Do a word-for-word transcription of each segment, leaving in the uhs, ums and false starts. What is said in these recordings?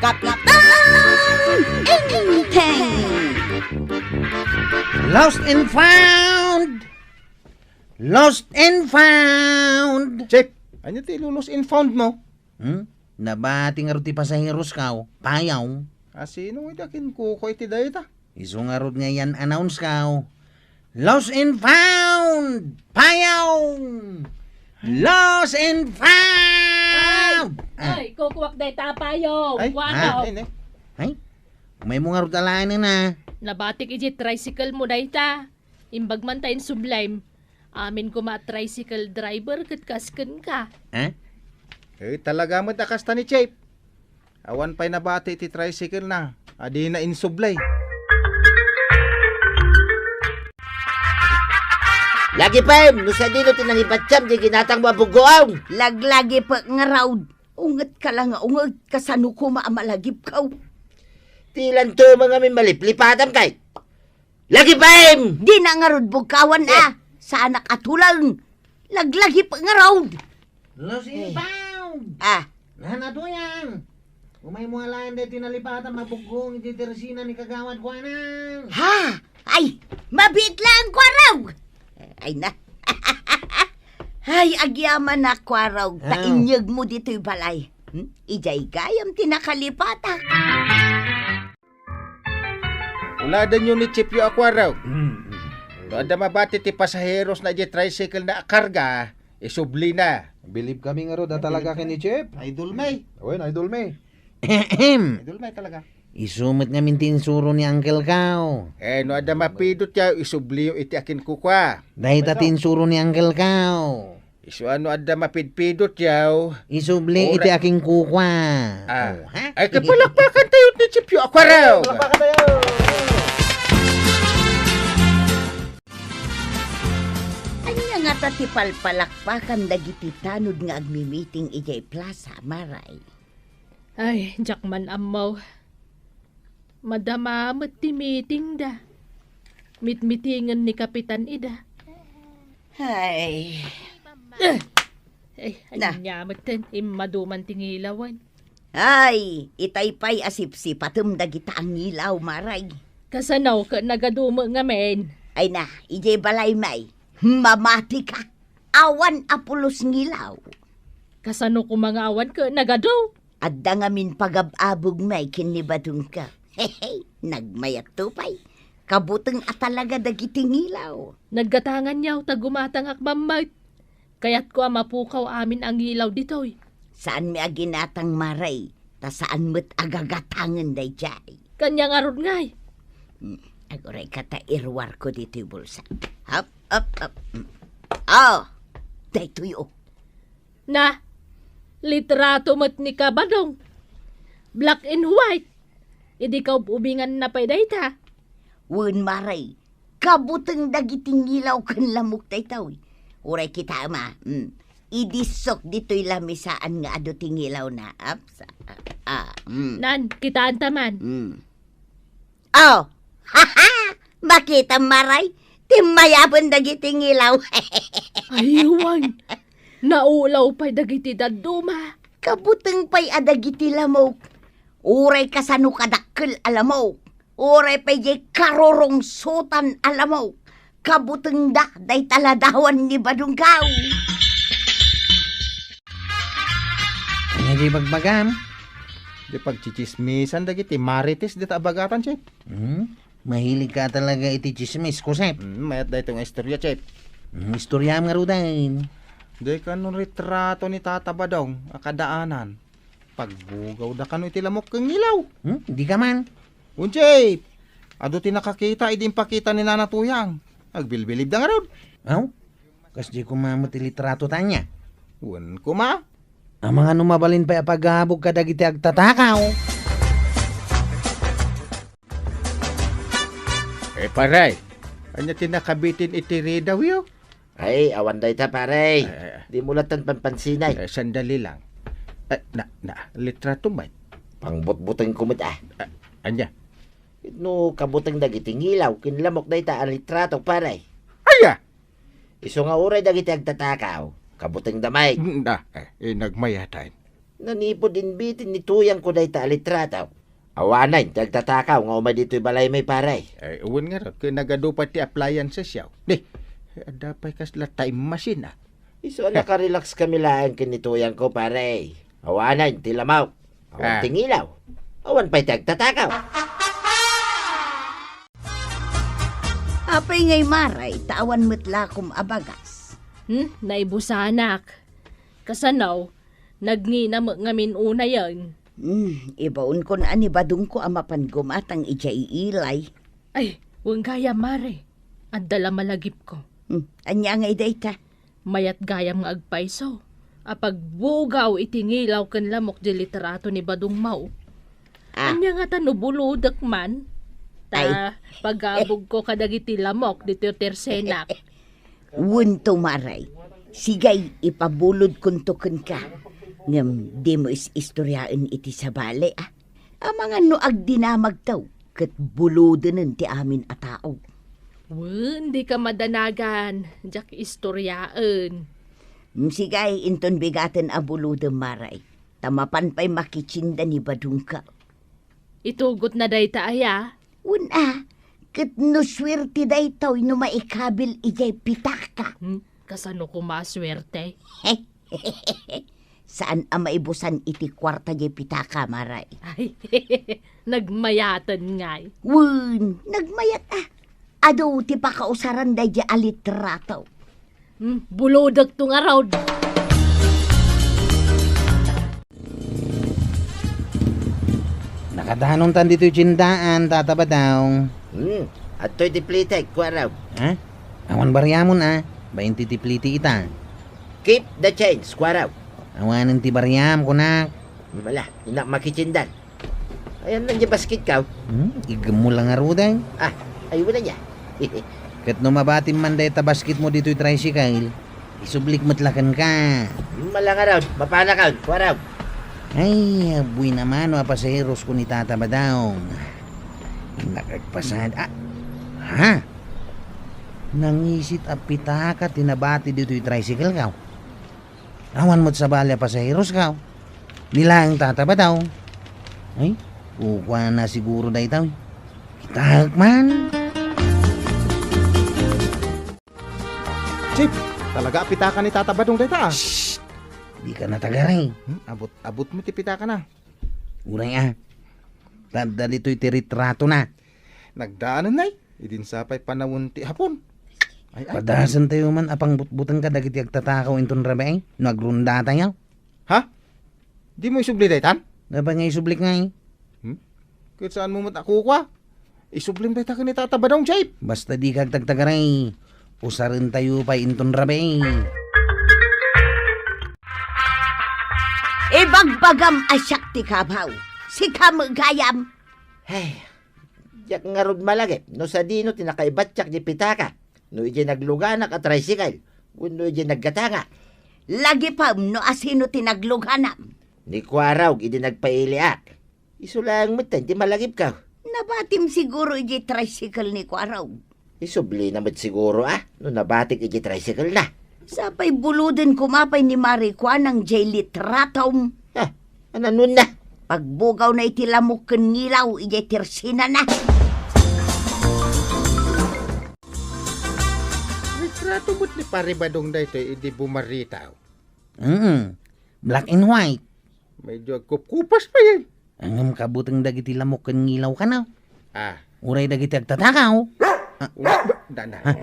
Kapitan Enteng! Lost and found! Lost and found! Chip, ania ti lost and found mo? Hmm? Nabati ngarud ti pasaheros kaw, payaw. A, sino nga iti akinkuko iti dayta? Isu ngarud nga i-announce kaw. Lost and found! Payaw! Lost and found! Ay, Ah. ay, kukuak dayta, payaw. Ay, Kuwak, ah, oh. Ay, ne. Ay, may mo ngarud alaen na. Nabatik iti tricycle mo dayta. Imbag man ta insublim. Amin koma a tricycle driver ket kas kenka. Eh? Eh, talaga met a kasta ni Chip. Awan pay nabati ti tricycle na, a dina insubli. Lagipem, no sadino ti nangibatiam di ginatang mo a buggoam? Laglagipek ngarud. Ungetka la nga unget, kasano koma a malagipkaw? Ti lanto mo ngamin maliplipatam kay. Lagipem! Dina ngarud bugkawan, Eh. ah. Saanak a tuleng. Laglagipek ngarud. Lost and Eh. found! Ah. Nahan a tuyang! Umay mo alaen deti nalipatan, mabuggoam iti tersina ni Kagawad Juanan. Ha? Ay, mabiit laeng, Kuarog! Ay na. Ay, agyamanak, Kuarog, ta Ah. inyeg mo ditoy balay. Hmm? Idiay gayam ti nakalipatak. Uladenyo ni Chipyo a Kuarog. Mm, mm. No adda mabati ti pasaheros na idiay tricycle na a karga, isubli na. Bilib kami ngarud a talaga ken ni Chip. Idol mi. Wen, idol mi. Ahem. Idol mi talaga. Isu met ngamin ti insuro ni Uncle Kao. Eh, no adda mapidotyo, isubliyo iti akinkukua. Dayta ti insuro ni Uncle Kao. Isu a no adda mapidpidotyo. Isubli Ora- iti akinkukua. Ah. Oh, ha? Ay, kapalakpakan tayo ni Chipyo a Kuarog. Palakpakan tayo. Ania ngata ti palpalakpakan dagiti tanod nga agmi-meeting idiay plaza, Maray? Ay, diak man ammo. Madama met ti meetingda. Mitmitingen ni Kapitan ida. Ay. Eh! Ay, Na. Ania met ten, immadu man ti ngilawen. Ay, itay pay a sipsipatem dagita a ngilaw, Maray. Kasano ket nagadu met ngamin? Ay na, idiay balay may, mamatika. Awan a pulos ngilaw. Kasano koma nga awan ket nagadu? Adda ngamin pagab-abog may ken ni Badongko. Hehe, nagmayatto pay. Kabuteng a talaga dagiti ngilaw. Naggatanganyo ta gumatangak mammet. Kayatko a mapukaw amin a ngilaw ditoy. Saanmi a ginatang, Maray, ta saan met a gagatangen daydiay. Kaniak ngarud ngay. Hmm, agurayka ta iruarko ditoy bulsa. Hop, hop, hop. Hmm. Oh, daytoy, oh. Na, litrato met ni Kabadong. Black and white. Idi kaub-ubinganna pay dayta. Wen, Maray, kabuteng dagiti ngilaw ken lamok daytoy. Uray kitaem a, mm, idissok ditoy lamisaan nga adu ti ngilawna. Aps, ah, ah, mm. Nan, kitaenta man. Mm. Oh! Makitam, Maray, timmayaben dagiti ngilaw. Ay, wen. Naulaw pay dagiti dadduma. Kabuteng pay a dagiti lamok. Uray kasano kadakkel a lamok. Uray pay diay karurungsotan a lamok. Kabutengda dayta ladawan ni Badongko. Ania di bagbagam? Di pagtsitsismisan dagiti marites dita a bagatan, Chip. Hmm? Mahilig ka talaga iti tsismis, Kusep. Hmm, mayat daytoy nga istorya, Chip. Hmm, istorya nga ruden. Di kano retrato ni Tata Badong a kadaanan. Pagbugawda kano iti lamok ken ngilaw. Hmm? Di ka man. Wen, Chip. Adu ti nakakita idi impakita ni Nana Tuyang. Agbilbilibda ngarud. Aw? Kasdi koma met ti litrato ta ania? Wen koma. Amangan no mabalin pay a pagabog kadagiti agtatakaw. Eh, pare, ania ti nakabitin iti ridawyo? Ay, awan dayta, pare. Ay, ay, ay. Di mo lattan panpansinay. Eh, sandali lang. Eh, na, na, litrato met. Pangbutbutengko met, ah. Ah, ania? No kabuteng dagiti ngilaw, ken lamok dayta a litrato, pare. Aya! Isu nga uray dagiti agtatakaw, kabutengda met. Mm, ah, eh, eh, nagmayatan. Nanipud inbitin ni tuyangko dayta a litrato. Awanen ti agtatakaw nga umay ditoy balaymi, pare. Ay, wen ngarud, ket nagadu pay ti appliances yaw. Di, adda pay kasla time machine, ah. Isu a nakarelax kami laeng ken ni tuyangko, pare. Awanen ti lamok. Awan Ah. ti ngilaw. Awan pay ti agtatakaw. Apay ngay, Mare, ta awan met lakom a bagas? Hmm, naibusanak. Kasano, nagngina met ngamin unayen? Hmm, ibaonkon a ni badongko a mapan gumatang idiay ilay. Ay, wen gayam, Mare. Adda la malagipko. Hmm, ania ngay dayta? Mayat gayam nga agpayso a pagbugaw iti ngilaw ken lamok di litrato ni badongmo. Ah. Ania ngata no bulodek man? Ta Ay. pagabugko kadagiti lamok ditoy tersenak. Wen to, Mare. Sige, ipabulodkonto kenka. Ngem dimo is-istoriaen iti sabali, ah. Amangan no agdinamagto ket bulodenen ti amin a tao. Wen, dika madanagan, diak istoriaen. Mm, sige, inton bigaten a bulodem, Mare, ta mapan pay makitienda ni badongko. Itugotna dayta aya? Wen a, ket no suerte daytoy no maikabil idiay pitaka. Hmm, kasano koma a suerte? Saan a maibusan iti kuarta diay pitaka, Mare. Ay, nagmayaten ngay. Wen, nagmayat a. Adu ti pakausaran daydiay a litrato. Hmm, bulodekto ngarud. Nakadanontan ditoy tiendaan, Tata Badong. Hmm, adtoy ti plitek, kuarog. Ha? Awan bariamon a, bainte ti pliti ita. Keep the change, kuarog. Awanen ti bariam, kunak. Mala, innak makitiendan. Ayan lang di basketko. Hmm? Igem mo lang ngaruden. Ah, ay, wala niya. Ket no mabatim man dayta basketmo ditoy tricycle, isublik met la kenka. Mala ngarud, mapanakon, kuarog. Ay, abuy naman no a pasaheros ko ni Tata Badong. Nakagpasad, ah, ha? Nangisit a pitaka ti nabati ditoy tricycle ko. Awan met sabali a pasaheros ko. Ni laeng Tata Badong. Ay, kukuana siguro dayta. Kitaek man. Chief, talaga a pitaka ni Tata Badong dayta, ah. Shh! Dika natagaray. Hmm, abut, abut mo ti pitakana. Uray, ah. Tadda ditoy ti ritratona. Nagdaanen, nay. Idin sa pay panawen ti Hapon. Ay, ay. Padasentayo man a pangbutbuteng kadagiti agtatakaw inton rabii, no agrundatayo. Ha? Dimo isubli daytan? Apay nga isublik ngay? Hmm? Ket saanmo met a kukua? Isublim dayta ken ni Tata Badong, Chief. Basta dika agtagtagaray. Usarentayo pay inton rabii. Ibagbagam a siak ti kabaw. Sika met gayam. Hey, diak ngarud malagip no sadino ti nakaibatiak di pitaka, no idiay nagluganak a tricycle, wenno idiay naggatangak. Lagipem no asino ti nagluganam. Ni Kuarog idi nagpailiak. Isu laeng metten ti malagipko. Nabatim siguro idiay tricycle ni Kuarog. Isublina met siguro, ah, no nabatik iti tricycle na. Sapay buloden koma pay ni Mare Kuanang jay litratom. Ah, ananonna? Pagbugawna iti lamok ken ngilaw idiay tersenana. Litrato met ni Pare Badong daytoy idi bumaritaw. Mm. Black and white. Medyo agkupkupas pay. Ngem kabuteng dagiti lamok ken ngilaw kano. Ah. Uray dagiti agtatakaw. Ah. Wa-, da-, da. Ha?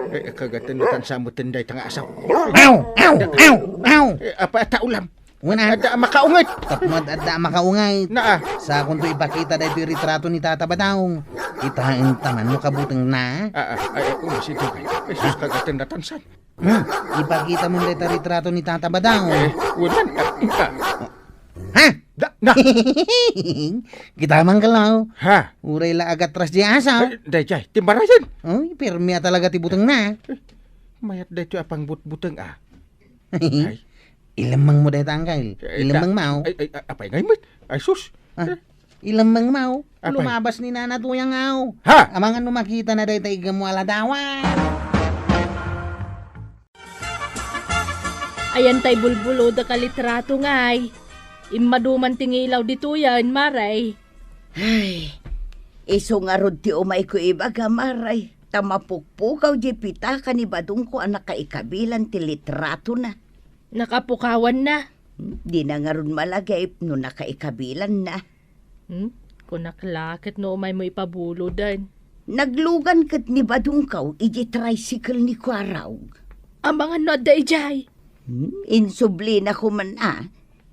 Eh, kagatan no tan sa mo tenday tanga asaw. Aw! Aw! Aw! Aw! Eh, apa ta ulam? Wen a. Adda makaunget. Tapno ad-, adda makaunget. Naa. Sakonto ipakita daytoy retrato ni Tata Badong. Kitaen ta man no kabutengna. Ah, ah, ay, ay, um, sige. Eh, sus, kagatan na tansan. Hmm, ipakita mo dayta retrato ni Tata Badong. Eh, wen man. Ah, ah. Ha? Da, na. Kita man kalaw. Ha? Uray la agatras di asaw. Eh, dayjay, timbarayan. Uy, pirmi a talaga ti butengna. Eh, mayat daytoy a pangbutbuteng, ah. Ay. Ilemmeng mo dayta, angkel. Eh, ilemmeng da-, mo. Ay, ay, ay, apay ngay met? Ay, sus. Ah. Eh. Ilemmeng mo. Apay? Lumabas ni Nana Tuyang aw. Ha? Amangan no makita na dayta igem mo a ladawan. Ayan tay bulbulodek a litrato ngay. Immadu man ti ngilaw ditoyen, Mare. Ay, isu ngarud ti umayko ibaga, Mare, ta mapukpukaw diay pitaka ni badongko a nakaikabilan ti litratona. Nakapukawanna? Dina ngarud malagip no nakaikabilanna. Hmm? Kunak la ket no umaymo ipabuloden. Naglugan ket ni badongko idiay tricycle ni Kuarog. Amangan no adda idiay? Hmm? Insublina koma a.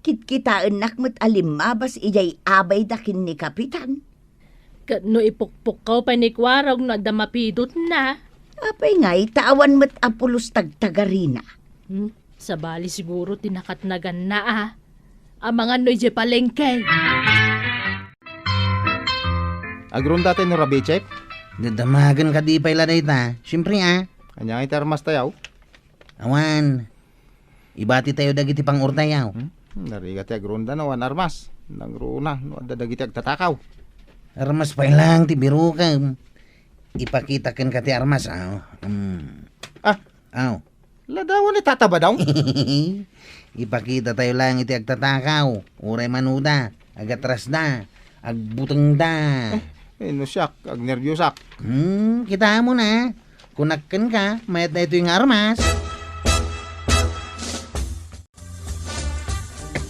Kitkitaennak met a limmabas idiay abayda ken ni Kapitan. Ket no ipukpukkaw pay ni Kuarog no adda mapidotna? Apay ngay ta awan met a pulos tagtagarina. Hmm? Sabali siguro ti nakatnaganna a. Amangan no idiay palengke. Agronda tayo no rabichep? Dadamagan kadi pay la dayta. Siyempre, a. Ania nga iti armas tayo? Awan. Ibati tayo dagiti pang-ortayaw. Hmm? Narigat ti agronda no awan armas. Nangruna no adda dagiti agtatakaw. Armas pay lang ti birokem. Ipakita kenka ti armas, aw. Hmm. Ah, Aw. Ladawan ni Tata Badong? Ipakita tayo lang iti agtatakaw. Uray manuda, agatrasda, agbutengda. Eh, no siak, agnerbiosak. Hmm, kitaem na. Kunak kenka, mayat daytoy nga armas.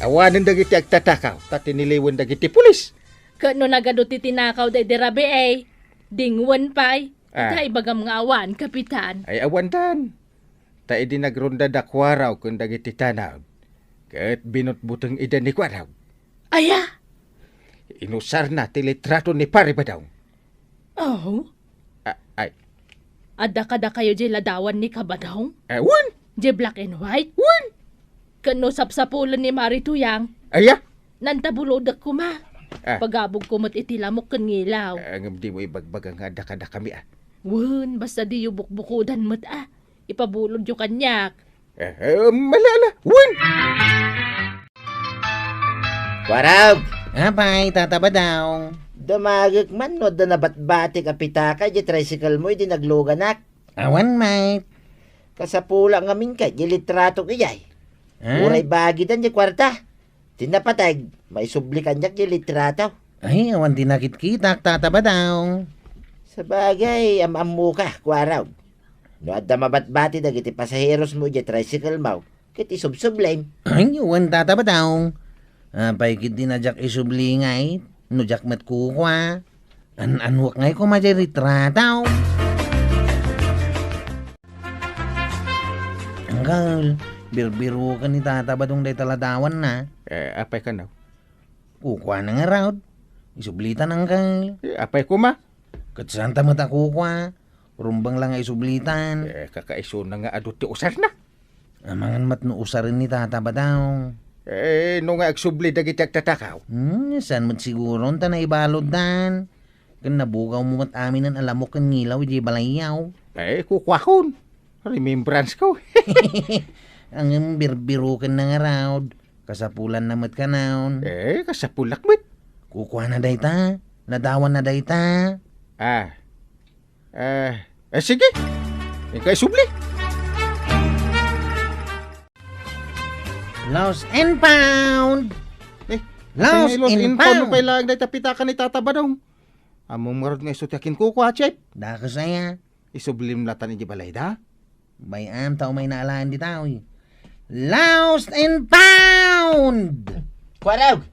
Awanen dagiti agtatakaw, ta tiniliwen dagiti pulis. Ket no nagadu ti tinakaw daydi rabii, dingwen pay. Ah. Ita ibagam nga awan, Kapitan. Ay, awandan. Ta idi nagronda da Kuarog ken dagiti tanod, ket binutbuteng ida ni Kuarog. Aya? Inusarna ti litrato ni Pari Badong. Oh? A-, ay. Adda kadakayo diay ladawan ni Kabadong? Eh, wen! Diay black and white? Wen! Ken no sapsapulen ni Mari Tuyang? Aya? Nantabulodek koma. Ah. Pagabugko met iti lamok ken ngilaw. Ah, ngem dimo ibagbaga nga adda kadakami, ah. Wen, basta diyo bukbukodan met, ah. Ipabulodyo kaniak. Eh, eh, mala, ala. Wen! Kuarog! Apay, Tata Badong? Dumagek man no adda nabatbatik a pitaka diay tricycle mo idi nagluganak. Awan, mate. Kasapulak ngamin kay diay litratok idiay. Ah? Uray bagidan diay kuarta. Ti napateg, maisubli kaniak diay litrato. Ay, awan ti nakitkitak, Tata Badong. Sabagay, am-ammoka, Kuarog. No adda mabatbati dagiti pasaheros mo idiay tricycle mo, ket isubsublim. Ay, wen, Tata Badong. Apay ketdi a diak isubli ngay, no diak met kukua. An-anuak ngay koma diay litrato. Anggal, birbiroken ni Tata Badong dayta ladawanna. Eh, apay kano? Kukuana ngarud. Isublitan, anggal. Eh, apay koma? Ket saanta met a kukua. Rumbeng la nga isublitan. Eh, kakaisuna nga adu ti usarna. Amangan met no usaren ni Tata Badong. Eh, no nga agsubli dagiti agtatakaw? Hmm, saan met siguron ta naibaluddan. Ken nabugawmo met aminen a lamok ken ngilaw idiay balayyo. Eh, kukuakon. Remembrance ko. Ngem birbirokenna ngarud. Kasapulanna met kano. Eh, kasapulak met. Kukuana dayta. Ladawanna dayta. Ah. Eh, eh, sige. Inka isubli. Lost and found. Eh, Lost and found. Pay laeng dayta pitaka ni Tata Badong. Ammom ngarud nga isu ti akinkukua, Chef? Dakes aya. Isublim latan idiay balayda? Bay-am ta umayna alaen dita, uy. Lost and found! Kuarog!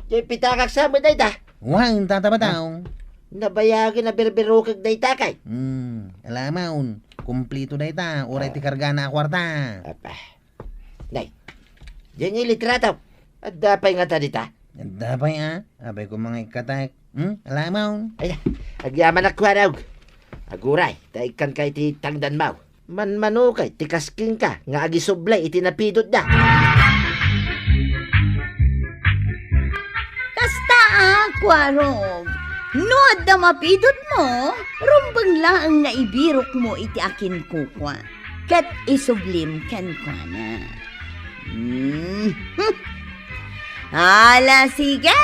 Diay pitakak sa met dayta? Wen, Tata Badong. Nabayagen a birbirokek dayta kay? Hmm, alamon. Kumplito dayta, uray ti kargana a kuarta. Apa. Nay, diay nga ilitrato. Adda pay ngata dita? Adda pay, a? Apay koma nga ikkatek. Hmm? Alamon. Ay, agyamanak, Kuarog. Aguray, ta ikkanka iti tangdanmo. Manmano kay ti kas kenka nga agisubli iti napidotda. Kasta a, Kuarog. No adda mapidotmo, rumbeng laeng nga ibirokmo iti akinkukua. Ket isublim kenkuana. Hmm. Ala, sige!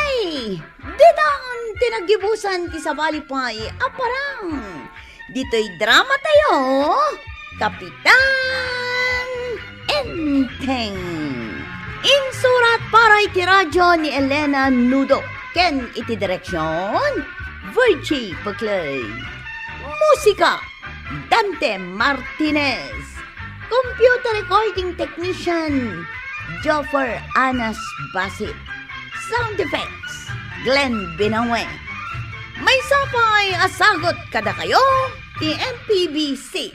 Ditan ti naggibusan ti sabali pay a parang. Ditoy drama tayo, Kapitan Enteng. Insurat para iti radio ni Elena Nudo ken iti direksion, Virgie Peclay. Musika, Dante Martinez. Computer recording technician, Joffer Anas Basit. Sound effects, Glenn Binawe. Maysa pay a sagut kadakayo ti M P B C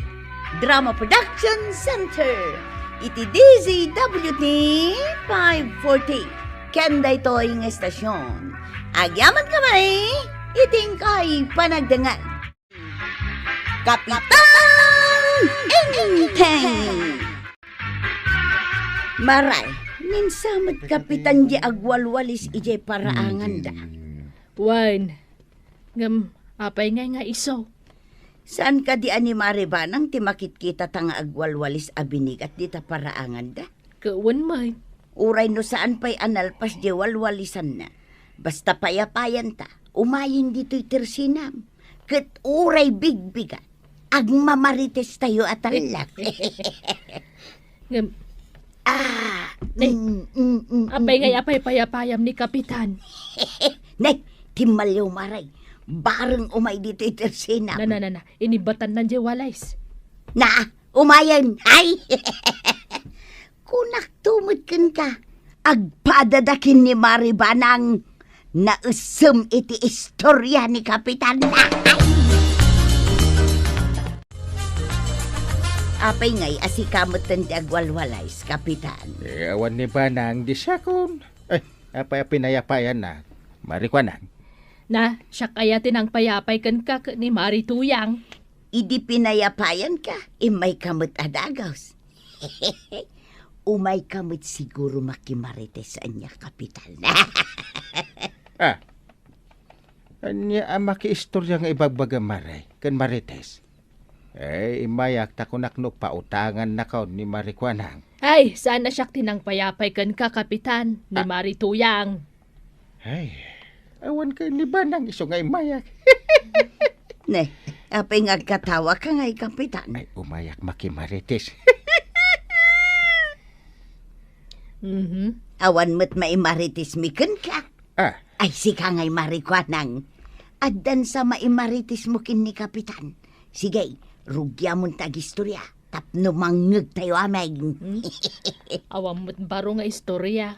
Drama Production Center iti D Z W T five forty. Ken daytoy nga estasion, agyamankami iti inkay panagdengngeg. Kapitan Enteng! Maray, ninsa met Kapitan di agwalwalis idiay paraanganda. Wen, ngem apay ngay nga isu? Saan kadi a ni Mari Banang ti makitkitata nga agwalwalis a binigat dita paraanganda? Ket wen met. Uray no saan pay a nalpas di walwalisanna, basta payapayanta, umayen ditoy tersinam. Ket uray bigbigat, agmamarites tayo a tallak. Ngem, ah, ne, mm, mm, mm, apay mm, ngay mm. Apay payapayam ni Kapitan? Ne, timmalyo, Maray. Bareng umay ditoy tersinam. Na, na, na, na. Inibatannan diay walis. Na, umayen. Ay! Kunakto met kenka, agpadada ken ni Mari Banang, naessem iti istoria ni Kapitan. Apay ngay a sika metten ti agwalwalis, Kapitan? Eh, awan ni Banang di siakon. Eh, apay a pinayapayanna, Mari Kuanang? Na, siak aya ti nangpayapay kenka ken ni Mari Tuyang. Idi pinayapayanka, immayka met a dagus. Umayka met siguro makimarites ania, Kapitan. Ah. Ania a makiistoria nga ibagbagam, Mari, ken Marites? Eh, immayak ta kunak no pautangannakon ni Mari Kuanang. Ay, saan a siak ti nangpayapay kenka, Kapitan, ni Ah. Mari Tuyang. Ay, awan ken ni Banang isu nga immayak. Ne, apay nga agkatawaka ngay, Kapitan? Ay, umayak makimarites. Mhm. Awan met maimarites mi kenka. Ah. Ay, sika ngay Mari Kuanang. Addan sa maimarites mo ken ni Kapitan. Sige, rugiamon ta agistoria tapno mangngeg tayo amin. Hmm? Awan met baro nga istoria.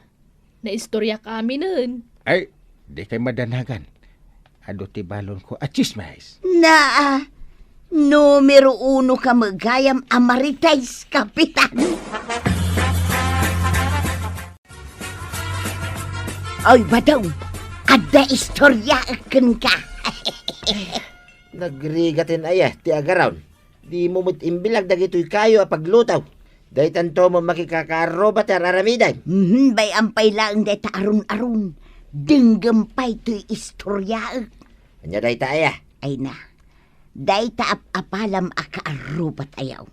Naistoriak aminen. Ay, dikay madanagan. Adu ti balonko a tsismis. Naa, numero uno ka met gayam a marites, Kapitan. Oy, Badong, adda istoriaek kenka. Nagrigaten aya ti agaram. Dimo met imbilag dagitoy kayo a pagluto. Daytanto met makikakaarruba ti ar-aramidem. Mhm, bay-am pay laeng dayta aron-aron. Denggem pay toy istoriaek. Ania dayta aya? Ay na, dayta ap-apalam a kaarrubat ayaw.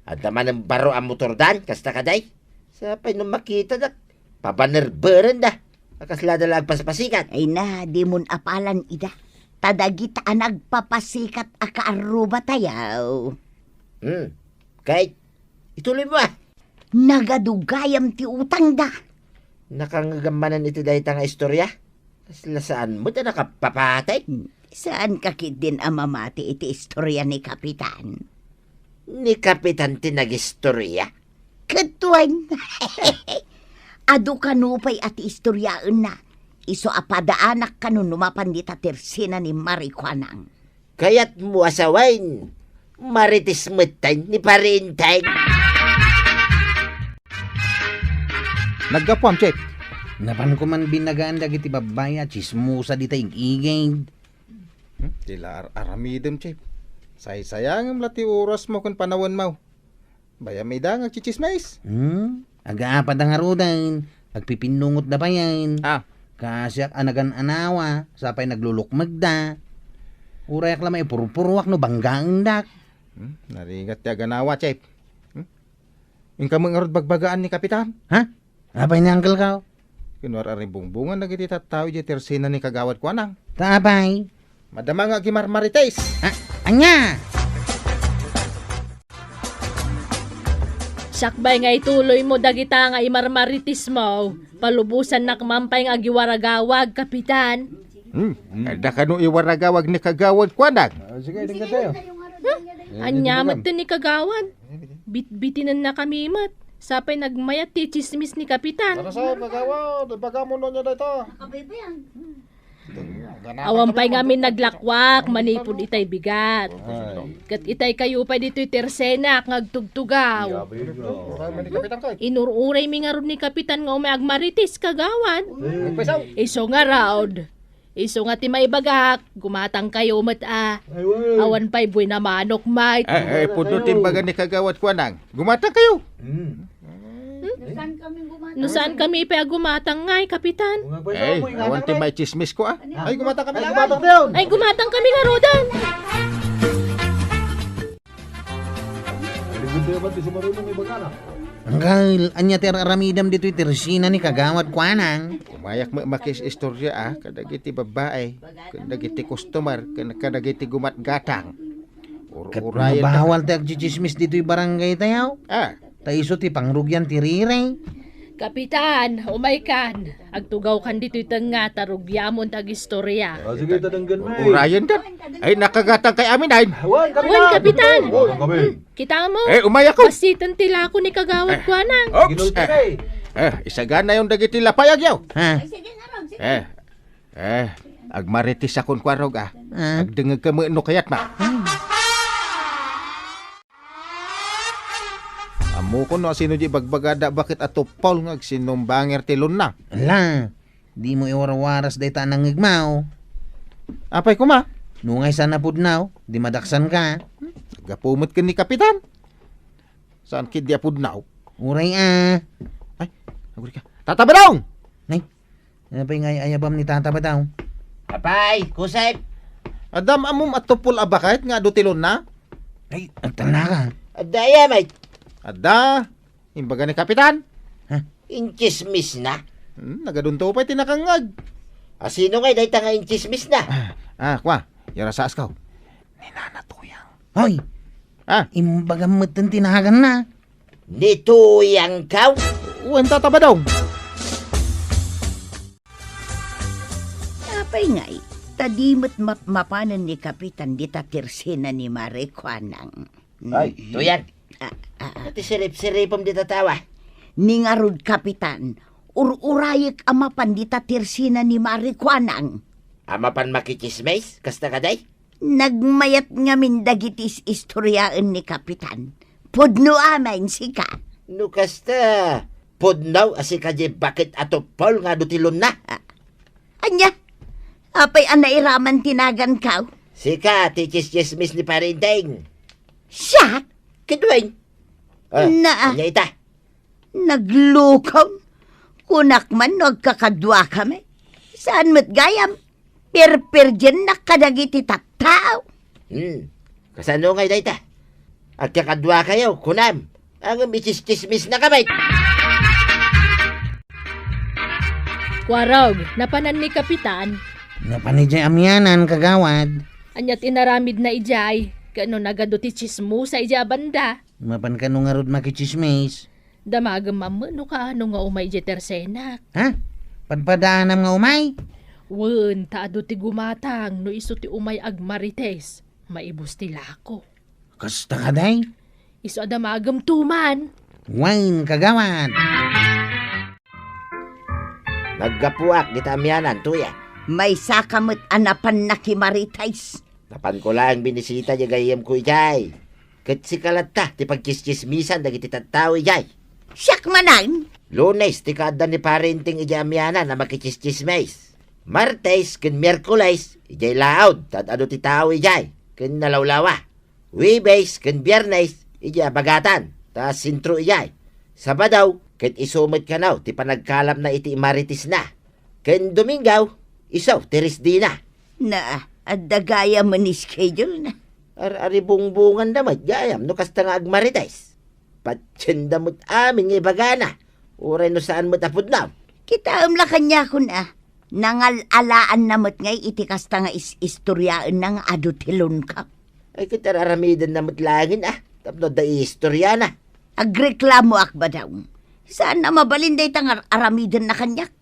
Adda manen baro a motordan, kasta kadi? Sapay no makitadak, pabanerberenda. A kasla da la agpasipasikat. Ay na, dimon apalan ida. Ta dagita a nagpapasikat a kaarrubat ayaw. Hmm. Kay, ituloy mo, ah. Nagadu gayam ti utangda. Nakangngegam manen iti dayta nga istoria? Kasla saan met a nakapapatay? Hmm. Saanka ketdin a mamati iti istoria ni Kapitan? Ni Kapitan ti nagistoria? Ket wen, adu kano pay a ti istoriaenna, isu a padaanak kano no mapan dita tersena ni Mari Kuanang. Kayatmo a sawen, marites metten ni Pari Enteng. Naggapuam, Chief. Napanko man binagaan dagiti babbai a tsismosa dita ig-igid. Hmm? Ti la ar-aramidem, Chief. Saysayangem la ti orasmo ken panawenmo. Bay-am ida nga agtsitsismis. Hmm? Agaapada ngaruden, agpipinnungotda payen. Ah. Kasiak a nagan-anawa, sapay naglulukmegda. Urayak la maipurpuruak no banggaendak. Hmm? Naringat ti aganawa, Chief. Hmm? Inka met ngarud bagbagaan ni Kapitan? Ha? Apay ni Uncle Kao? Kinwar a ribungbungan dagiti tattao idiay tersena ni Kagawad Kuanang. Ta apay? Madama nga agimarmarites. Ah, ania? Sakbay nga ituloymo dagita nga imarmaritismo, palubosannak man pay nga agiwaragawag, Kapitan. Hmm. Adda kano iwaragawag ni Kagawad Kuanang? Ah, sige, dinggan tayo. Anya met ti ni Kagawad? Bitbitinennakami met. Sapay nagmayat ti tsismis ni Kapitan. Tara sa, Kagawad, ibagam no ania dayta. Awan pay ngamin naglakwak manipud itay bigat. Ay. Ket itay kayo pay ditoy tersenak nga agtugtugaw. Inur-uraymi ngarud ni Kapitan nga umay agmarites, Kagawad. Isu ngarud. Isu nga ti maibagak, gumatangkayo met a. Awan pay buin a manok, Mike. Ay, ay, pudno ti imbaga ni Kagawad Kuanang. Gumatangkayo. Hmm. No saan kami pay a gumatang ngay, Kapitan? Ay, awan ti maitsismis ko, a. Ay, gumatang kami. Ay, gumatang tayo. Ay, gumatang kami ngarudan. Ay, gumatang kami ngarudan. Anggal, ania ti ar-aramidem ditoy tersena ni Kagawad Kuanang? Umayak met makis-istorya, a, kadagiti babbai, kadagiti customer, ken kadagiti gumatgatang. Ket ur-urayen ta. Mabawal ti agtsitsismis ditoy barangay tayo. Ah. Ta isu ti pangrugian ti riri. Kapitan, umaykan. Agtugawkan ditoy tengnga ta rugiamon ti agistorya. Ah, sige, ta denggen met. Ur-urayen ta. Ay, nakagatankay amin, ay. Wen, Kapitan. Wen, Kapitan. Wen, kami. Kita mo? Eh, umayakon. Basiten ti lako ni Kagawad Kuanang. Oops. Ginulti ka, eh. Eh, isaganayon dagiti lapayagyo. Ha? Eh, Eh, agmarites a kunkuarog, a. Ah. Agdengngegka met no kayatna. Ay. Ammokon no asino di ibagbagada a baket a tuppol nga agsinumbangir ti lonna. Ala, dimo iwarwaras dayta a nangngegmo. Apay koma? No ngay saan a pudno, di madaksanka. Gapu met ken ni Kapitan. Saan ketdi a pudno? Uray a. Ay, agurika. Tata Badong! Nay, Apay nga ay-ayabam ni Tata Badong? Apay, Kusep! Adda ammom a tuppol a baket nga adu ti lonna? Ay, agtalna ka. Adda aya met? Adda. Imbaga ni Kapitan. Ha? Intsismisna. Hmm, nagadunto pay ti nakangngeg. Asino ngay dayta nga intsismisna? Ah, ah, kua, yarasaas ko. Ni Nana Tuyang. Hoy! Ah? Imbagam met ti naganna. Ni Tuyang kaw? Wen, Tata Badong. Apay ngay, ta di met map-, mapanen ni Kapitan dita tersena ni Mare Kuanang. Ay, Tuyang. Ah, ah, ah. Iti sirip-siripem dita tawa. Ni ngarud, Kapitan, ur-urayek a mapan dita tersena ni Mare Kuanang. A mapan makitsismis? Kasta kadi? Nagmayat ngamin dagiti is-istoriaen ni Kapitan. Pudno amin, sika. No kasta, pudno a sika diay baket a tuppol nga adu ti lonna. A-, ania? Apay a nairaman ti nagankaw? Sika ti tsistsismis ni Pare Enteng. Siak? Ket wen. Ah, na, ania ita? Naglukong. Kunak man no agkakaduakami. Saan met gayam? Pirpirdiennak kadagiti tattao. Hmm. Kasano ngay dayta? Agkakaduakayo, kunam. Ngem itsistsismisnaka met. Kuarog, napanan ni Kapitan. Napan idiay amianan, kagawad. Ania ti inaramidna idiay? Ket no nagadu ti tsismosa idiay a banda? Mapan kano ngarud makitsismis? Damagem ammo no kaano nga umay idiay tersenak. Ha? Padpadaanam nga umay? Wen, ta adu ti gumatang no isu ti umay agmarites. Maibus ti lako. Kasta kadi? Isu a damagem tuman. Wen, kagawad. Naggapuak dita amianan, Tuyang. Maysaka met a napan nakimarites. Napanko laeng binisita diay gayyemko idiay. Ket sika latta ti pagtsistsismisan dagiti tattao idiay. Siak manen? Lunes ti kaadda ni Pare Enteng idiay amianan a makitsistsismis. Martes ken Miyerkules, idiay laud, ta ad-adu ti tao idiay, ken nalawlawa. Huwebes ken Biernes, idiay abagatan, ta sentro idiay. Sabado, ket isu met kano ti panagkalapna iti imaritesna. Ken Domingo, isu ti resdena. Na, adda gayam met schedule na. Ar-, aribungbonganda met gayam no kasta nga agmarites. Patienda met amin nga ibagana, uray no saan met a pudno. Kitaem la kaniakon a, nangal-alaanna met ngay iti kasta nga is-, istoriaenna nga adu ti lonna. Ay, ket ar-aramidenna met laengen a, tapno adda iistoriana. Agreklamoak, madam. Saan a mabalin dayta nga ar-, aramidenna kaniak?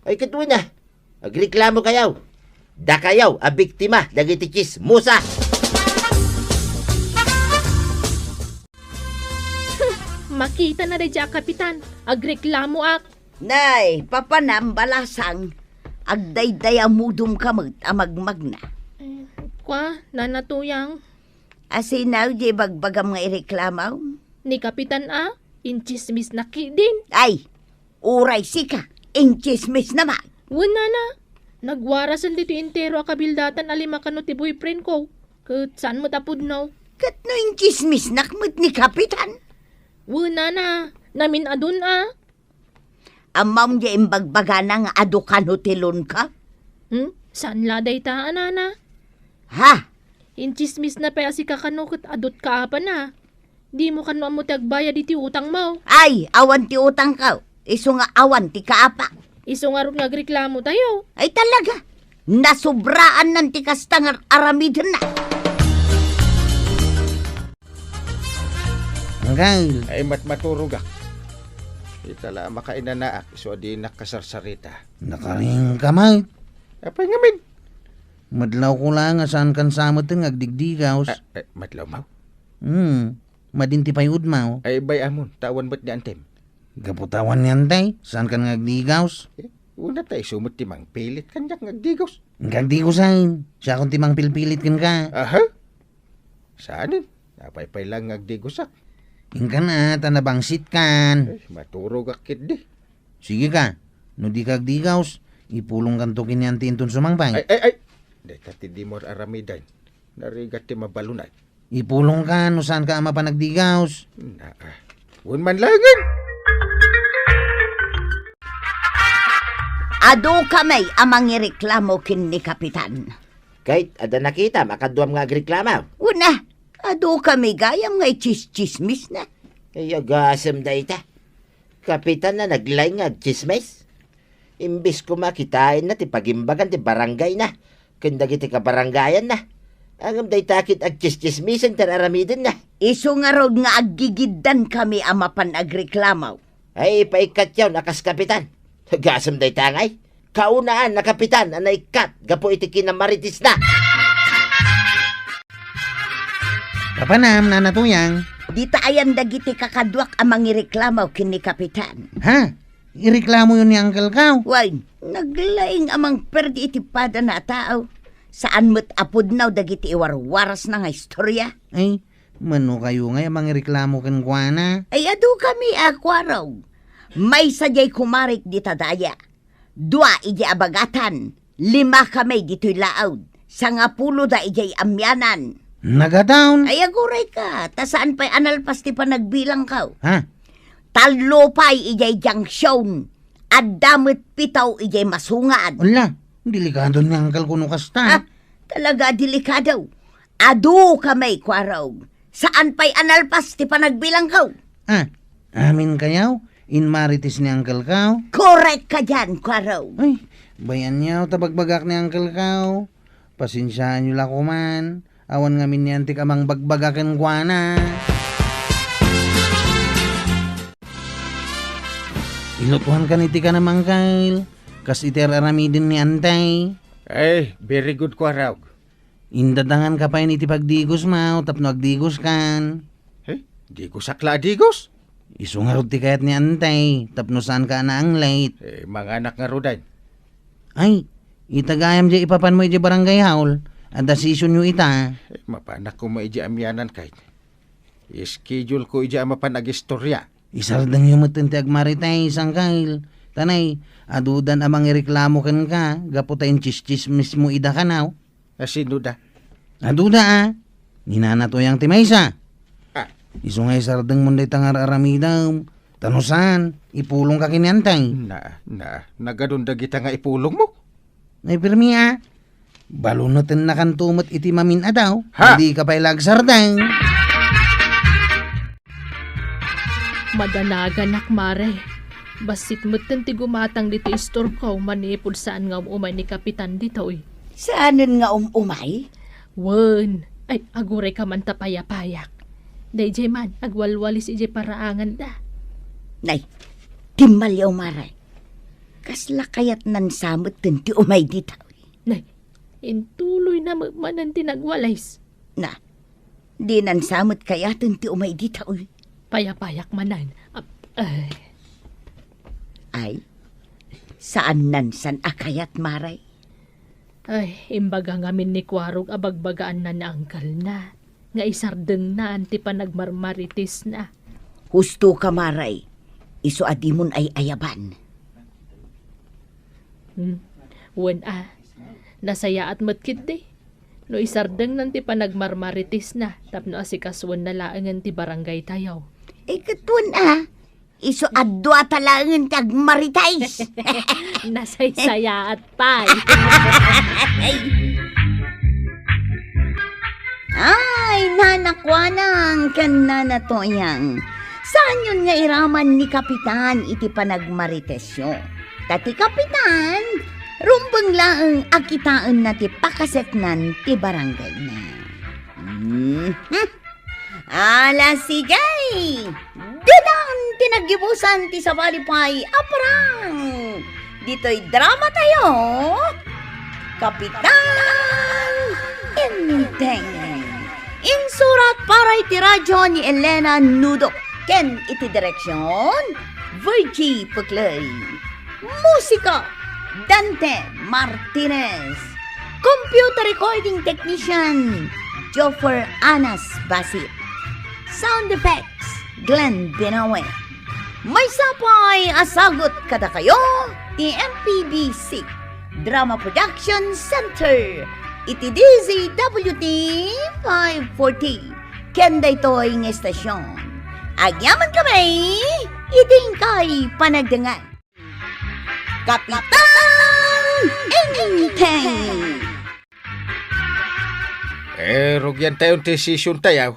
Ay, ket wen a. Agreklamokayo. Dakayo a biktima dagiti tsismosa. Makitana daydiay a kapitan. Agreklamoak. Nay, papanam, balasang. Agdaydayamudom ka met a magmagna. Eh, kua, Nana Tuyang. Asino diay bagbagam nga ireklamo? Ni Kapitan a, intsismisna ketdin. Ay, uray sika, intsismisna met. Wen, Nana, nagwarasen ditoy entero a kabildatan a lima kano ti boyfriend ko. Ket saan met a pudno. Ket no intsismisnak met ni Kapitan? Wen, Nana, namin-adun a. Ammom diay imbagbagana nga adu kano ti loan ka? Hmm? Saan la dayta, a, Nana? Ha? Intsismisna pay a sika kano ket adut ka apana. Dimo kano ammo ti agbayad iti utangmo. Ay, awan ti utangko. Isu nga awan ti kaapak. Isu ngarud nga agreklamotayo. Ay, talaga. Nasobraannan ti kasta nga aramidenna. Anggail. Ay, mat-, maturogak. Ita la a makainanaak, isu a dinak kasarsarita. Nakaring ka, Mike. Apay ngamin? Madlawko la nga saankan sa metten nga agdigdigaws. Ah, eh, madlawmo? Hmm. Madin ti payudmo. Ay, bay-amon, ta awan met ni antem. Gapu ta awan ni antay, saankan nga agdigaws? Eh, una ta isu met ti mangpilit kaniak nga agdigaws. Nga agdigaws ay, siakon ti mangpilpilit kenka. Aha? Saanen? Apay pay laeng nga agdigasak. Inkan a, ta nabangsitkan. Eh, maturogak ketdi. Sige ka, no di ka agdigaws, ipulongkanto ken ni anti inton sumangpay. Ay, ay, ay! Dayta ti dimo ar-aramiden. Narigat ti mabalonay. Ipulongka no saanka a mapan agdigaws. Naa. Wen man laengen. Adu kami a mangireklamo ken ni Kapitan. Ket adda nakitam a kaduam nga agreklamo? Wen a, adu kami gayam nga itsistsismisna. Ay, agasem dayta. Kapitan a naglaing nga agtsismis? Imbes koma a kitaenna ti pagimbagan ti barangayna ken dagiti kabarangayanna, ngem dayta ket agtsistsismisen ti ar-aramidenna. Isu ngarud nga aggigiddan kami a mapan agreklamo. Ay, paikkatyon a kas kapitan. Agasem dayta ngay. Kaunaan a kapitan a naikkat gapu iti kinamaritisna. Papanam, Nana Tuyang. Dita ayan dagiti kakaduak a mangireklamo ken ni Kapitan. Ha? Ireklamoyo ni Uncle Kao? Wen, naglaing a mangperdi iti padana a tao. Saan met a pudno dagiti iwarwarasna nga istorya. Ay, mano kayo ngay a mangireklamo kenkuana? Ay, adu kami a kuarog. Maysa diay kumarik dita daya. Dua idiay abagatan, lima kami ditoy laud, sangapulo da idiay amianan. Nagadawn? Ay, aguray ka, ta saan pay a nalpas ti panagbilangko. Ha? Tallo pay idiay junction, adda met pito idiay masungad. Ala, delikado ni Uncle kuno kasta. Ah, talaga delikado. Adu kami, kuarog. Saan pay a nalpas ti panagbilangko? Ah, amin kayaw? Inmarites ni Uncle Kao? Korek ka diyan, kuarog. Ay, bayan yaw ta bagbagak ni Uncle Kao. Pasensiaanyo la koman. Awan ngamin ni antik a mangbagbaga kenkuana. Ilutuan kan iti kanam, Uncle. Kas iti ar-aramiden ni Antay. Ay, very good, kuarog. Indadangan ka pay iti pagdigos, maw, tapno agdigos kan. Eh, digosak la a digos? Isu ngarud ti kayat ni Antay, tapno saan ka a naanglit. Eh, manganak ngaruden. Ay, ita gayam diay ipapan mo idiay barangay hall, a decision yo ita. Eh, mapanak koma idiay amianan kay. I-schedule ko idiay a mapan agistorya. Isardengyo met ti agmarites, Uncle. Tanay, adudan a mangireklamo kenka, gapu ta intsistsismis mo ida kanaw. A, sino da? Aduda, a. Ni Nana Tuyang ti maysa. Ah. Isu nga isardeng mon dayta nga ar-aramidem. Ta no saan, ipulong ka ken ni Antay. Na, na, nagadun dagita nga ipulong mo? Ay, pirmi, a. Baluneten nakanto met iti mamin-adaw. Ha? Di ka pay la agsardeng. Madanaganak, Mare. Bassit metten ti gumatang ditoy istorko manipud saan nga um-umay ni Kapitan ditoy. Saanen nga um-umay? Wen. Ay, aguray ka man ta payapayak. Daydiay man, agwalwalis idiay paraanganda. Nay, timmaliaw, Maray. Kasla kayatnan sa metten ti umay dita. Nay, intuloyna met manen ti nagwalis. Na, dinan sa met kayaten ti umay dita, uy. Payapayak manen. Ap-, ay. Ay, saannan san a kayat, Maray. Ay, imbaga ngamin ni Kuarog a bagbagaanna ni angkelna nga isardengnan ti panagmarmaritisna. Husto ka, Maray. Isu a dimon ay-ayaban. Hmm. Wen a, nasayaat met ketdi no isardengnan ti panagmarmaritisna tapno asikasoenna laengen ti barangaytayo. Eh, ket wen a, isu a duata laengen ti agmaritis. Nasaysayaat pay. Ay, Nana Kuanang ken Nana Toyang, saanyon nga iraman ni Kapitan iti panagmaritesyo. Ta ti Kapitan, rumbeng laeng a kitaenna ti pakaseknan ti barangayna. Mhm. Ala, sige! Ditan ti naggibusan ti sabali pay a parang ditoy dramatayo, Kapitan Enteng. Insurat para iti radyo ni Elena Nudo ken iti direksyon, Virgie Puclay. Musika, Dante Martinez. Computer recording technician, Joffer Anas Basit. Sound effects, Glenn Binawe. Maysa pay a sagut kadakayo ti M P B C Drama Production Center iti D Z W T five forty. Ken daytoy nga estasyon, agyaman kami iti inkay panagdengngeg. Kapitan Enteng! Eh, rugiantayon ti sesiontayo.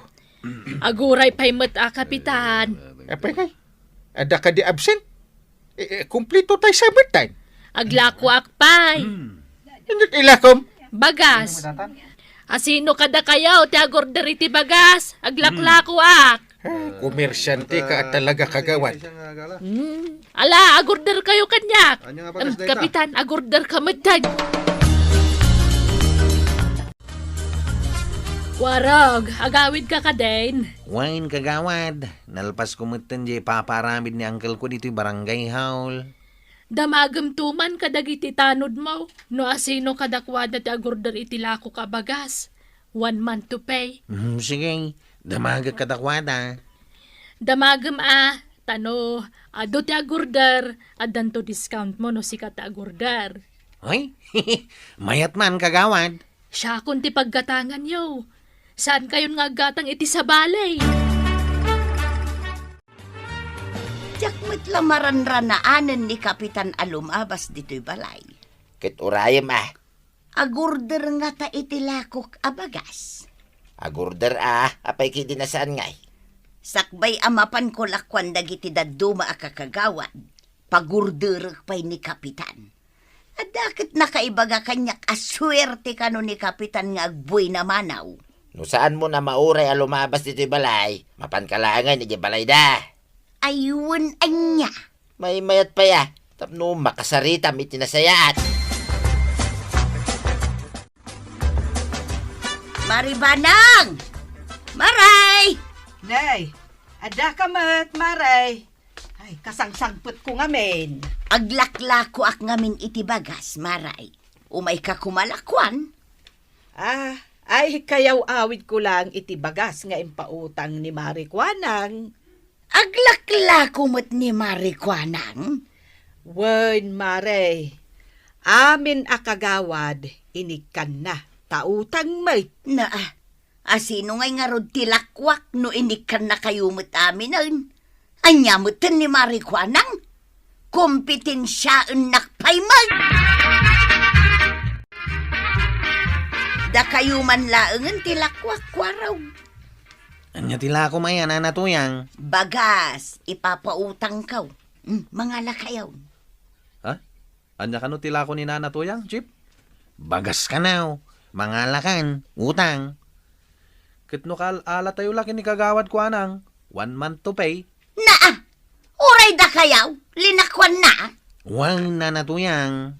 Aguray pay met a, Kapitan. Apay ngay? Adda kadi absent? Eh, eh, kumplito tay sa metten. Aglakoak pay. Inyo ti ilakom? Bagas. Asino kadakayo ti agorder iti bagas? Aglaklakoak. Ah, komersyante ka talaga, kagawad. Hmm. Ala, agorder kayo kaniak. Em, Kapitan, agorder ka metten. Warog, agawid ka kadin? Wen, kagawad. Nalpas ko metten diay ipapaaramid ni uncle ko ditoy barangay hall. Damagem to man kadagiti tanodmo no asino kadakuada ti agorder iti lakok a bagas. One month to pay. Hmm, sige. Damagek kadakuada. Damagem a, ta no adu ti agorder, addanto discount mo no sika ti agorder. Ay, mayat man, kagawad. Siakon ti paggatanganyo. Saankayon nga aggatang iti sabali. Diak met la maranranaanen ni Kapitan a lumabas ditoy balay. Ket urayem a. Agorder ngata iti lakok a bagas. Agorder a, apay kadi saan ngay? Sakbay a mapanko lakuan dagiti dadduma a kakagawad, pagorderek pay ni Kapitan. Adda ket nakaibaga kaniak a suerte kano ni Kapitan nga agbuina manaw. No saanmo a mauray a lumabas ditoy balay, mapanka laengen idiay balayda. Ay, wen ania? Maymayat pay a, tapno makasaritam iti nasayaat. Mari Banang! Maray! Nay, adda ka met, Maray. Ay, kasangsangpetko ngamin. Aglaklakoak ngamin iti bagas, Maray. Umayka koma lakuan. Ah, ay, kayaw-awidko laeng iti bagas nga impautang ni Mari Kuanang. Aglaklako met ni Mari Kuanang? Wen, Mari. Amin a kagawad, inikkanna, ta utang met. Na, asino ngay ngarud ti lakuak no inikkannakayo met aminen? Ania metten ni Mari Kuanang? Kompetensiaennak pay met! Dakayo man laengen ti lakuak, Kuarog. Ania ti lakom aya, Nana Tuyang? Bagas, ipapautangko. Hmm, mangalakayon. Ha? Ania kano ti lako ni Nana Tuyang, Chief? Bagas kano, mangalakan, utang. Ket no kaal-alatayo la ken ni Kagawad Kuanang, one month to pay. Naa! Uray dakayaw, linakuanna. Wen, Nana Tuyang.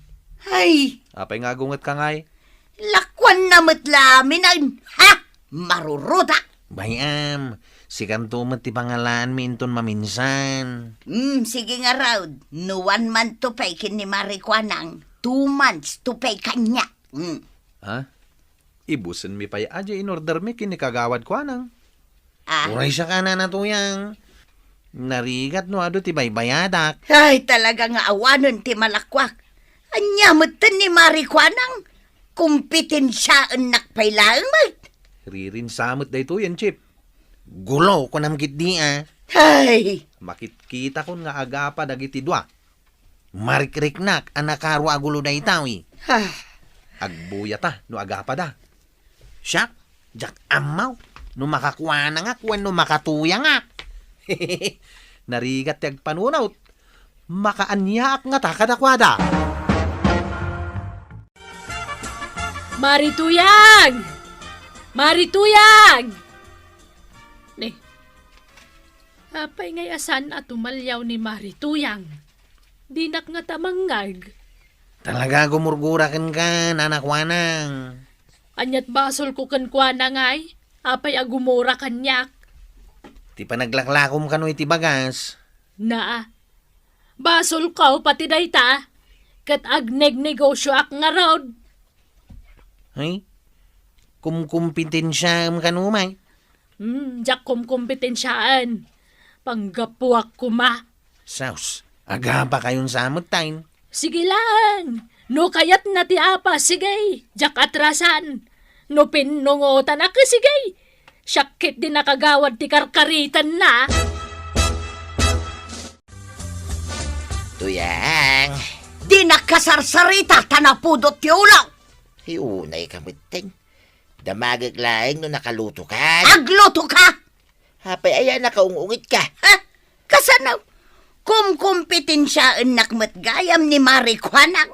Ay! Apay nga agungetka ngay? Lakuanna met la amin, ay, ha? Maruruda! Bay-am, sikanto met ti pangalaanmi inton maminsan. Hmm, sige ngarud. No one month to pay ken ni Mari Kuanang, two months to pay kaniak. Hmm. Ha? Ibusenmi pay a diay inordermi ken ni Kagawad Kuanang. Ah. Uray siak, Nana Tuyang. Narigat no adu ti baybayadak. Ay, talaga nga awanen ti malakuak. Ania metten ni Mari Kuanang? Kompetensiaennak pay laeng met. Ririnsa met daytoyen, Chief. Gulo, kunam ketdi a. Ay! Makitkitakon nga agapa dagiti dua. Marikriknak a nakaro a gulo daytoy. Ah. Agbuyata no agapada. Siak, diak ammo no makakuanangak wenno makatuyangak. Narigat ti agpanunot. Makaaniaak ngata kadakuada. Mari Tuyang! Mari Tuyang! Ne, apay ngay a saan a tumaliaw ni Mari Tuyang? Dinak ngata mangngeg. Talaga gumurgura kenka, Nana Kuanang. Ania't basolko kenkuana ngay? Apay a gumura kaniak? Ti panaglaklakom kano iti bagas. Naa, basolko pati dayta, ket agnegnegosioak ngarud. Ay, kumkompetensiaem kano met? Hmm, diak kumkompetensiaen. Panggapuak koma. Sus, agapakayon sa met tayo. Sige lang. No kayatna ti apa, sige. Diak atrasan. No pinnungotanak, sige. Siak ketdi nakagawad ti karkaritanna. Tuyang. Dinak kasarsarita ta napudot ti ulok. Ay, unayka metten. Damagek laeng no nakalutokan. Aglutoka! Apay aya nakaung-ungetka? Ha? Kasano? Kumkompetensiaennak met gayam ni Mari Kuanang.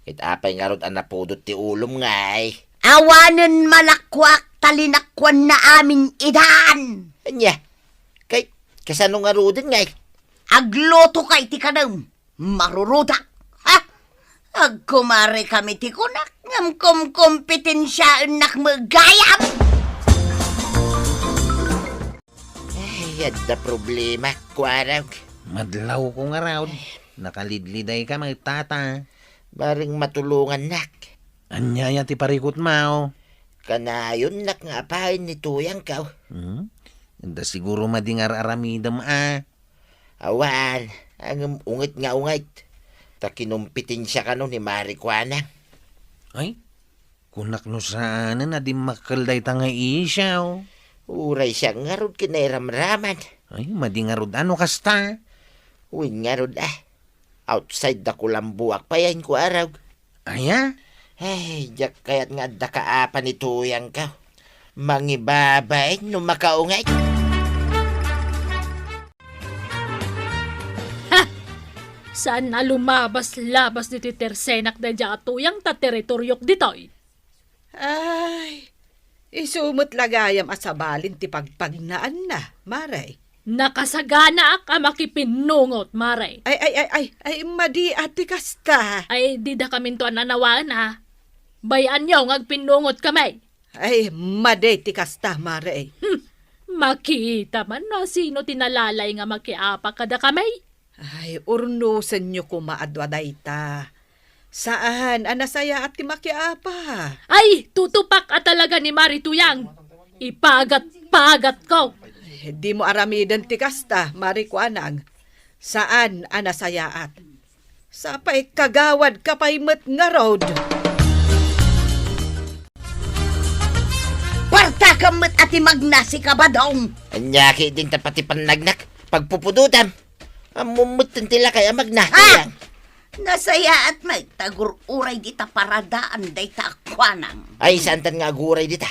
Ket apay ngarud a napudot ti ulom ngay? Awanen malakuak ta linakuanna amin idan. Ania? Kay, kasano ngaruden ngay? Aglutoka iti kanem. Maruruda! Ha? Agkumarikami ti kunak, ngem kumkompetensiaennak met gayam! Ay, adda problema, kuarog. Madlawko ngarud. Nakalidlidayka met, tata. Bareng matulongannak. Ania aya ti parikutmo? Kanayonnak nga apayen ni Tuyangko. Hmm? Adda siguro madi nga ar-aramidem a. Awan, ngem unget nga unget. Ta kinompetensia kano ni Mari Kuanang. Ay, kunak no saanen a dimmakkel dayta nga isyu. Uray siak ngarud kinairamraman. Ay, madi ngarud a no kasta. Wen ngarud a. Outside da kulambuak pay a inkuarog. Aya? Ay, diak kayat nga adda kaapa ni Tuyangko. Mangibabain no makaunget. Ha! Saan a lumabas-labas ditoy tersenak daydiay a Tuyang ta teritoriok ditoy. Ay, isu met la gayam a sabalin ti pagpagnaanna, Mare. Nakasaganaak a makipinnungot, Mare. Ay, ay, ay, ay, ay, madi a ti kasta. Ay, dida kaminto a nanawaen, a. Bay-anyo nga agpinnungotkami. Ay, madi ti kasta, Mare. Hmm, makita man no sino ti nalalay nga makiapa kadakami. Ay, urnosenyo koma a dua dayta. Saan a nasayaat ti makiapa. Ay, tutupak a talaga ni Mari Tuyang. Ipagat-pagatko. Ay, dimo aramiden ti kasta, Mari Kuanang. Saan a nasayaat. Sapay kagawadka pay met ngarud. Partakam met a ti magnasi, Kabadong. Ania ketdin ta pati pannagnak, pagpupudotam. Ammom metten ti lakay a magna. Ha? Nasayaat met ta agur-uray dita paradaan dayta a Kuanang. Ay, saantan nga aguray dita?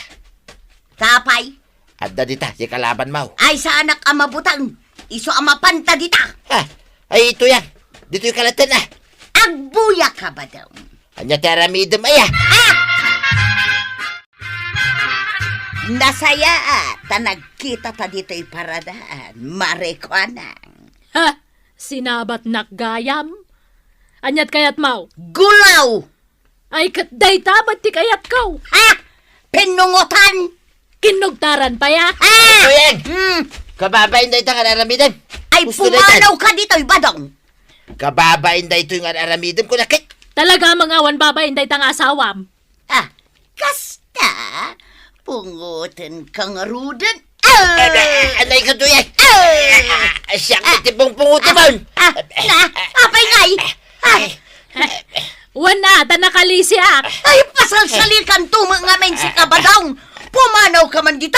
Sapay? Adda dita, ti kalabanmo. Ay, saanak a mabuteng. Isu a mapanta dita. Ha? Ay, Tuyang. Ditoy kalaten, a. Agbuyaka, Badong. Ania ti aramidem, aya? Ah! Nasayaat ta nagkitata ditoy paradaan, Mare Kuanang. Ha? Sinabatnak gayam? Ania't kayatmo? Gulaw! Ay, ket dayta met ti kayatko. Ha? Pinnungotan? Kinugtaran pay a? Ha? Tuyang! Hmm. Kababain dayta nga aramidem. Ay, pumanaw ka ditoy, Badong. Kababain daytoy nga aramidem, kuna ket. Talaga, mangawan babain dayta nga asawam. Ah, kasta? Pungoten ka ngaruden. Ah! Anay ka, Tuyang! Ah! Siak ti pungpungotemon! Ah, na, apay ngay? Ah! Wen a, ta nakalisiak. Ay, pasalsalikan tumo ngamin si Kabadong. Pumanaw ka man dita.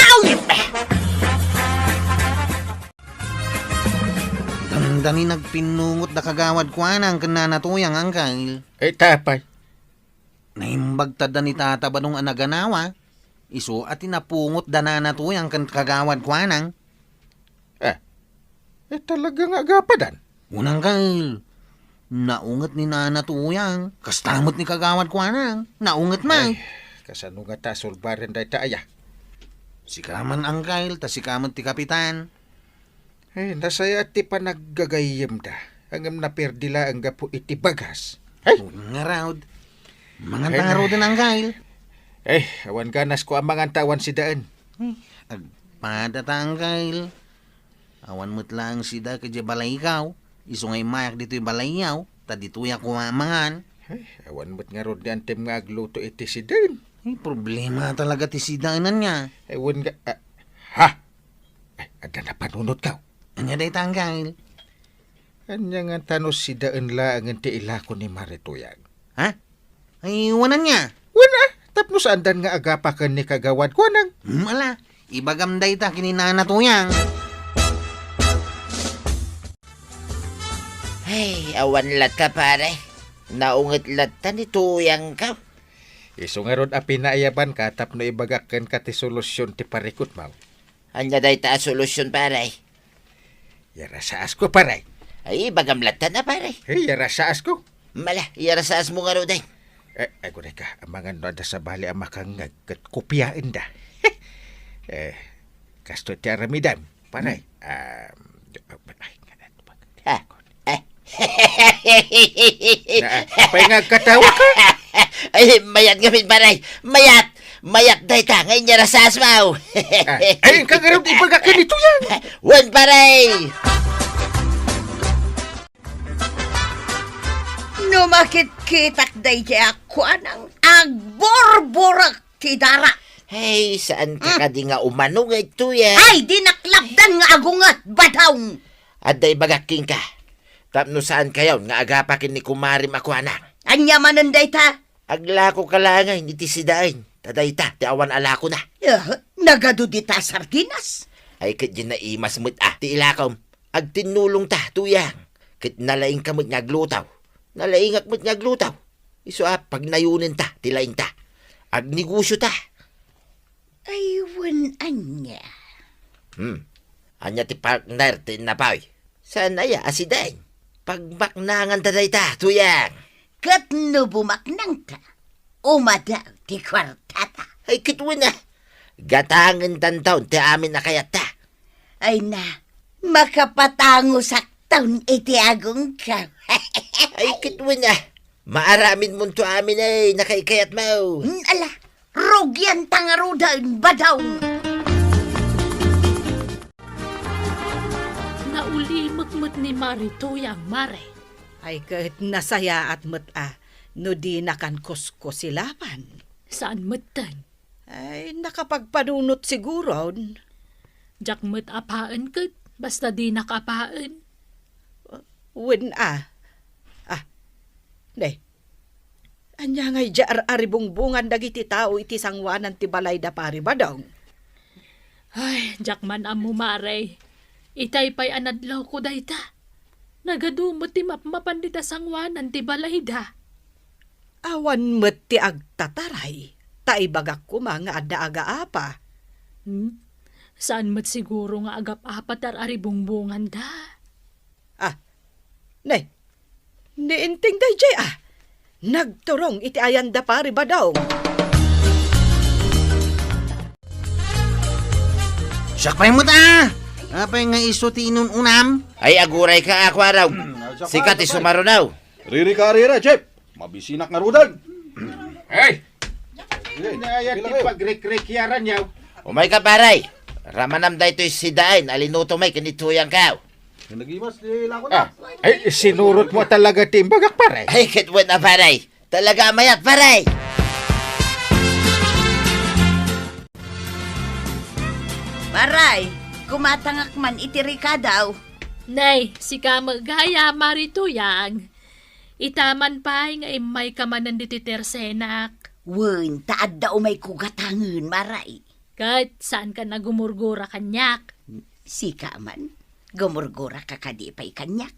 Dandani nagpinnungot da Kagawad Kuanang ken Nana Tuyang, Angkel. Eh, tapay. Naimbag ta da ni Tata Badong a naganawa, isu a ti napungot da Nana Tuyang ken Kagawad Kuanang. Eh, eh, talaga nga agapadan? Unang kal, naunget ni Nana Tuyang, kasta met ni Kagawad Kuanang, naunget man. Ay, kasano nga ta sulbaren dayta aya? Sika man, Angkel, ta sika met ti kapitan. Eh, nasayaat ti panaggagayyemda. Ngem naperdi laeng gapu iti bagas. Ay! Ngarud. Mangan ta ngaruden, Angkel. Eh, awan ganasko a mangan ta awan sidaen. Ay, agpada ta, Angkel. Awan met laeng sida idiay balaykaw. Isu nga immayak ditoy balayyaw, ta ditoyak koma mangan. Ay, awan met ngarud ni antem nga agluto iti sidaen. Ay, problema talaga ti sidaen ania. Ay, wen nga, ah, ha? Ay, adda napanunotkaw. Ania dayta, Angkel? Ania ngata no sidaen laengen ti ilako ni Mare Tuyang? Ha? Ay, wen ania? Wen a, tapno saandan nga agapaken ni Kagawad Kuanang. Hmm, ala, ibagam dayta ken ni Nana Tuyang. Ay, awan latta, pare. Naunget latta ni Tuyangko. Isu ngarud a pinaayabanka tapno ibagak kenka ti solusyon ti parikutmo. Ania dayta a solusyon, pare? Iyarasaasko, pare. Ay, ibagam latta na, pare. Ay, iyarasaasko. Mala, iyarasaasmo ngaruden. Eh, ay, kunay ka, amangan no adda sabali a makangngeg ket kopiaenda. Eh, kastoy ti aramidem, pare. Hmm. Ah, ay, Ah, eh. Na, apay nga agkatawa ka? Ay, mayat ngamin, pare. Mayat! Mayat dayta nga inyarasaasmo. Ah, ay, inka ngarud ibagak ken ni Tuyang. Wen, pare! No makitkitak daydiay a kuanang agburburek ti dara. Hey, saan ka Hmm. kadi nga umano nga ituya? Ay, di naklapdan nga agunget, Badong! Adda ibagak kenka, tapno saan kayon nga agapaken ni kumarem a kuana. Ania manen dayta? Aglako ka laengen iti sidaen, ta dayta ti awan a lakona. Eh, nagadu dita sardinas? Ay, ket diay naimas met a ti ilakom. Agtinnulongta, Tuyang, ket nalaingka met nga agluto. Nalaingak met nga agluto. Isu a pagnayonenta ti laingta. Agnegosiota. Ay, wen ania? Hmm. Ania ti partner ti innapoy? Saan aya a sidaen? Pagmaknanganta dayta, Tuyang. Ket no bumaknangta, umadaw ti kuartata. Ay, ket wen a, gatangentanton ti amin a kayatta. Ay na, makapatangosak ton iti agongko. Ay, ket wen a, maaramidmonto amin ay nakaikayatmo. Mm, ala, rugianta ngaruden, Badong. Naulimek met ni Mari Tuyang, Mare. Ay, ket nasayaat met a no dinakan kuskusilapan. Saan metten? Ay, nakapagpanunot siguron. Diak met apaen ket basta dinak apaen. Wen a. Ah, ne. Ania ngay diay ar-aribungbungan dagiti tao iti sangoanan ti balay da Pari Badong? Ay, diak man ammo, Mare. Itay pay a nadlawko dayta. Nagadu met ti mapmapan dita sangoanan ti balayda. Awan met ti agtataray, ta ibagak koma nga adda agaapa. Hmm? Saan met siguro nga agap-apa ti ar-aribungbunganda? Ah, ne, ni Inting daydiay, ah. Nagturong iti ayan da Pari Badong. Siak pay met a! Apay nga isu ti inun-unam? Ay, agurayka, Kuarog. Hmm, siak pay, siak pay. Sika ti sumarunaw. Riri ka, riri, Jeff. Mabisinak ngaruden. Hey! Ania ti pagrikrikyaran yaw? Umayka, pare. Ramanam daytoy sidaen a linutom ken ituyangko. Nagimas ti lako na. Ah, ay, sinurotmo talaga ti imbagak, pare. Ay, ket wen a, pare. Talaga a mayat, pare. Pare, gumatangak man iti rikadaw. Nay, sika met gayam, Mari Tuyang. Ita man pay nga immayka manen ditoy tersenak. Wen, ta adda umayko gatangen, Mari. Ket saanka a gumurgura kaniak? Sika man, gumurguraka kadi pay kaniak?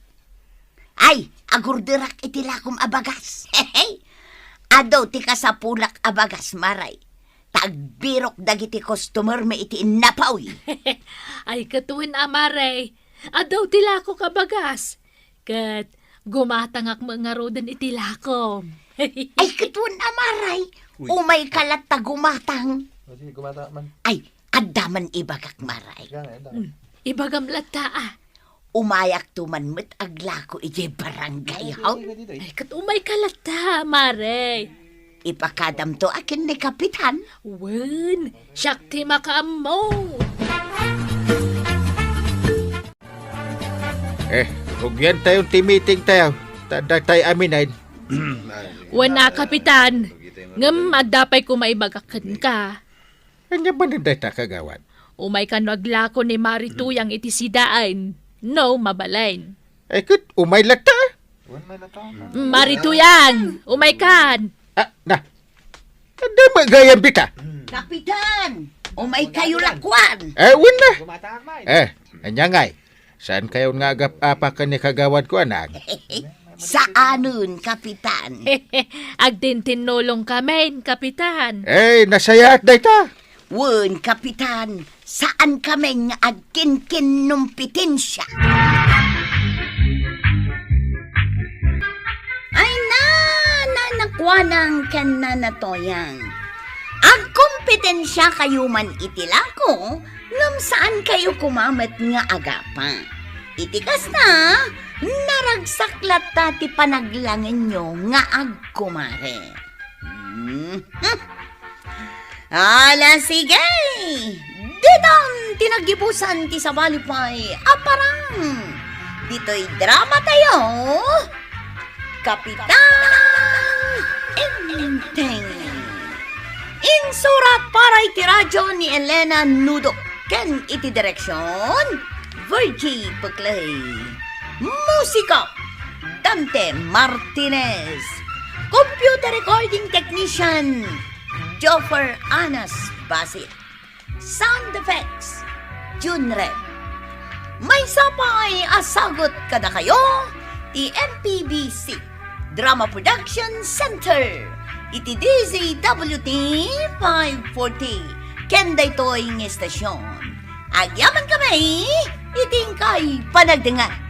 Ay, agurderak iti lakom a bagas. Adu ti kasapulak a bagas, Mari. Ta agbirok dagiti customermi iti innapuy. Ay, ket wen a, Mari. Adu ti lakok a bagas. Ket gumatangak met ngaruden iti lakom. Ay, ket wen a, Mari. Uy. Umayka latta gumatang. O, sige, gumatang man. Ay, adda man ibagak, Mari. Sige nga, adda. Hmm. Ibagam latta, a. Umayakto man met aglako idiay barangay hall. Ay, ket umayka latta, Mari. Ipakadamto a ken ni Kapitan. Wen, siak ti makaammo. Eh, rugiantayon ti meetingtayo, ta adda tay aminen. Wen a, Kapitan, ngem adda pay koma ibagak kenka. Ania manen dayta, kagawad? Umaykan no aglako ni Mari Tuyang iti sidaen, no mabalin. Ay, ket umay latta. Wen, may latta. Mari Tuyang, umaykan. Ah, na. Adda met gayam dita. Kapitan, umaykayo lakuan. Eh, wen na. Eh, ania ngay? Saankayon nga agap-apa ken ni kagawadko, anak? Saanen, Kapitan. Agtintinnulongkamin, Kapitan. Eh, nasayaat dayta. Wen, Kapitan, saankami nga agkinkinnumpitensia. Ay, na, na, nakuanang ken na, natoyang. Agkompetensiakayo man iti lako, ngem saankayo koma met nga agapa. Iti kasta, naragsak latta ti panaglangenyo nga agkumare. Mhm. Ala, sige! Ditan ti naggibusan ti sabali pay a parang ditoy dramatayo, Kapitan Enteng. Insurat para iti radyo ni Elena Nudo ken iti direksion, Virgie Peclay. Musika, Dante Martinez. Computer recording technician, Joffer Anas Basit. Sound effects, June Red. Maysa pay a sagut kadakayo ti M P B C Drama Production Center iti D Z W T five forty ken daytoy nga istasyon. Agyamankami iti inkay panagdengngeg.